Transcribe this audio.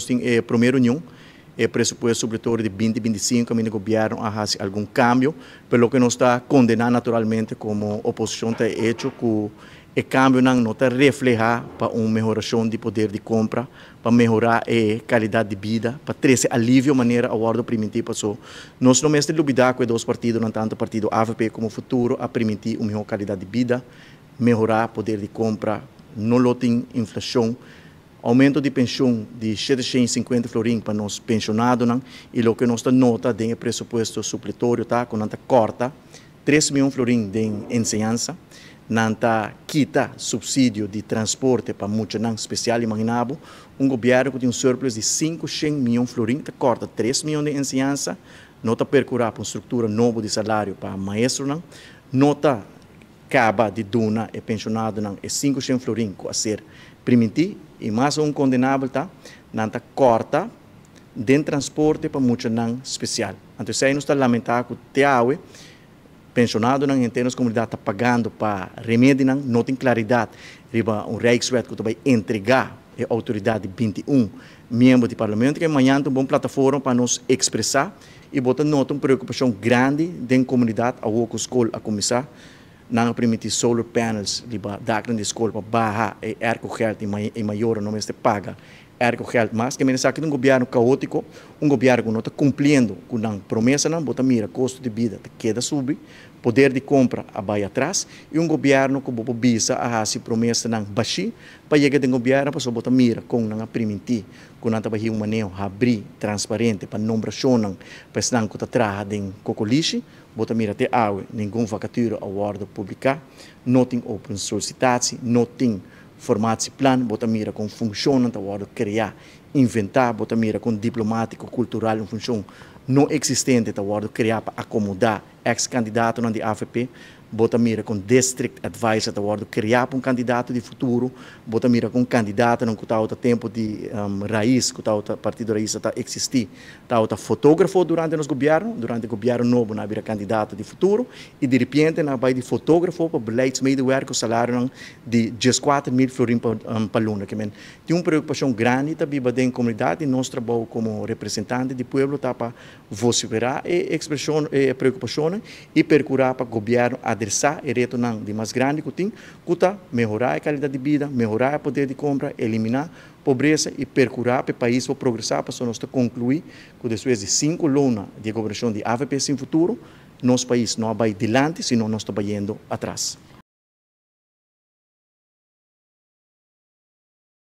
Nos tin e prome reunion, e presupuesto supletorio di 2025, caminda gobierno a haci algun cambio, pero loke nos ta condena naturalmente como oposicion ta e hecho cu e cambionan no ta refleha pa un mehoracion di poder di compra, pa mehora e calidad di bida, pa trece alivio manera a wordo priminti. Paso nos no mester lubida cu e dos partidonan, tanto partido avp como Futuro, a priminti un miho calidad di bida, mehora poder di compra, no lo tin inflacion, aumento di pensioen di 750 florin pa nos pensionadonan, y loke nos ta nota den e presupuesto supletorio ta cu nan ta corta 3 miyon florin den enseñansa, nan ta kita subsidio di transporte pa muchanan special. Imagina bo, un gobierno cu tin un surplus di 500 miyon florin ta corta 3 miyon di enseñansa, no ta percura pa un structura nobo di salario pa maestronan, no ta caba di duna e pensionadonan e 500 florin cu a ser priminti, y mas un condenabel ta, nan ta corta den transporte pa muchanan special. Anto esey nos ta lamenta cu te awe pensionadonan henter nos comunidad ta pagando pa remedinan, no tin claridad riba un Rijkswet cu ta bay entrega e autoridad di 21 miembro di parlamento, cu mañan ta un bon plataforma pa nos expresa y bo ta nota un preocupacion grandi den comunidad awo cu scol a cuminsa. Nan a permiti solar panels riba daknan di scol pa baha e airco geld y mayor no mester paga airco geld mas. Ke men esaki ta un gobierno caotico, un gobierno cu no ta cumpliendo cu nan promesanan. Bo ta mira costo di bida ta keda subi, poder di compra a bay atras, y un gobierno cu bo por bisa a haci promesanan bashi pa yega den gobierno, pasobra bo ta mira con nan a priminti cu nan ta bay un maneho habri, transparente pa nombracionnan pa esnan cu ta traha den Cocolishi. Bo ta mira te awe ningun vacature a wordo publica, no tin open solicitatie, no tin formatieplan. Bo ta mira con funcionnan ta wordo crea, inventa. Bo ta mira con diplomatico cultural, un funcion no existente, ta wordo crea pa acomoda ex-candidatonan di AVP. Bo ta mira con district advisor ta wordo crea pa un candidato di Futuro. Bo ta mira con candidatonan cu tabata tempo di Raiz, cu tabata Partido Raiz ta existi, tabata fotografo durante nos gobierno, durante gobierno nobo nan a bira candidato di Futuro y di repente nan a bay di fotografo pa beleidsmedewerker, salarionan di 14.000 florin pa luna. Ke men tin un preocupacion grandi ta biba den comunidad y nos trabou como representante di pueblo ta pa vocifera e expresion, e preocupacionnan y percura pa gobierno adresa e retonan di mas grandi cu tin, cu ta mehora e calidad di bida, mehora e poder di compra, elimina pobresa y percura pa e pais por progresa. Pasobra nos ta conclui cu despues di 5 luna di gobernacion di AVP sin Futuro, nos pais no a bay dilanti, sino nos ta bayendo atras.